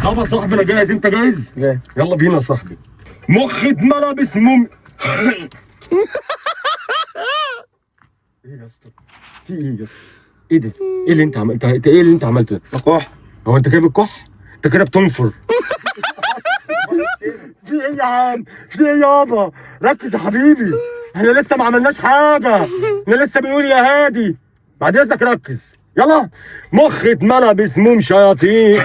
طب يا صاحبي انا جاهز، انت جاهز؟ جاهز. يلا بينا يا صاحبي. مخ اتملى بسموم. ايه يا اسطى؟ في ايه يا اسطى؟ ايه ده؟ ايه اللي انت عملته؟ انت ايه اللي انت عملته ده؟ كح. هو انت كده بتكح؟ انت كده بتنفر. في ايه يا عم؟ في ايه يابا؟ ركز يا حبيبي، احنا لسه ما عملناش حاجة، احنا لسه بنقول يا هادي. بعد اذنك ركز. يلا. مخ اتملى بسموم شياطين.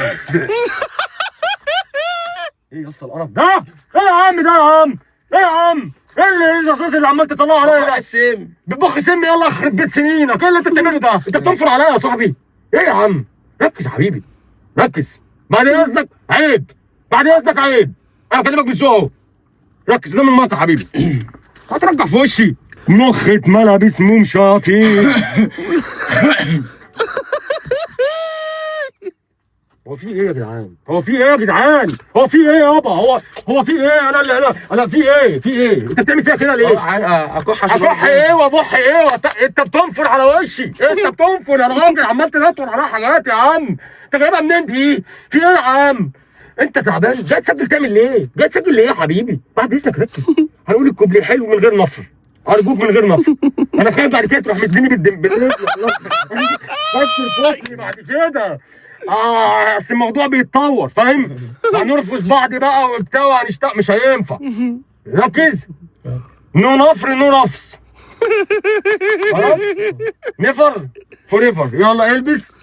ايه يا اسطى القرف ده؟ ايه يا عم ده يا عم؟ ايه يا عم؟ ايه اللي الرصاص اللي عمال تطلعه عليا ده؟ السم. بتبخ سم؟ يلا يخرب بيت سنينك، ايه اللي انت بتعمله ده؟ انت بتنفر عليا يا صاحبي؟ ايه يا عم؟ ركز يا حبيبي، ركز. بعد اذنك عيب، بعد اذنك عيب، انا بكلمك بالذوق اهو. ركز، ده من المقطع يا حبيبي. هترجع في وشي. مخ اتملى بسموم شياطين. هو في ايه يا جدعان؟ هو في ايه يا جدعان؟ هو في ايه يابا؟ هو في ايه؟ انا اللي انا انا في ايه؟ في ايه؟ انت بتعمل فيها كده ليه؟ اكح عشان اكح ايه وابح ايه انت بتنفر على وشي، انت بتنفر يا راجل، عمال تنطر على حاجات يا عم، انت جايبها منين دي؟ في ايه يا عم؟ انت تعبان، جاي تسجل تعمل ليه؟ جاي تسجل ليه يا حبيبي؟ بعد اذنك ركز، هنقول الكوبليه حلو من غير نفر، ارجوك من غير نفر، انا خايف بعد كده تروح مديني بالدم بالرجل بس الفصل بعد كده. اصل الموضوع بيتطور، فاهم؟ هنرفض بعض بقى وبتاع وهنشتغل، مش هينفع. ركز. no نفر no نفس. خلاص؟ never forever. يلا البس.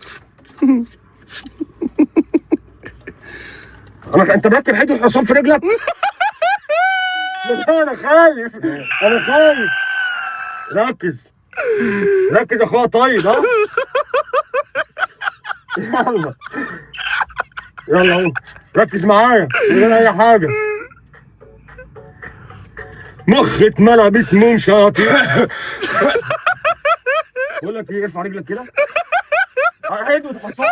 انا انت مركب حتة حصان في رجلك؟ انا خايف، انا خايف. ركز ركز يا اخويا. طيب ها يلا يلا اهو، ركز معايا من غير اي حاجة. مخ اتملى بسموم شياطين. بقول لك ايه، ارفع رجلك كده. عيد حصان،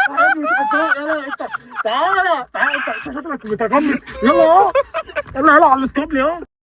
عيد حصان. يلا انت تعالى تعالى، انت شكلك متغمر. يلا اهو، يلا يلا على الاسطبل. اهو.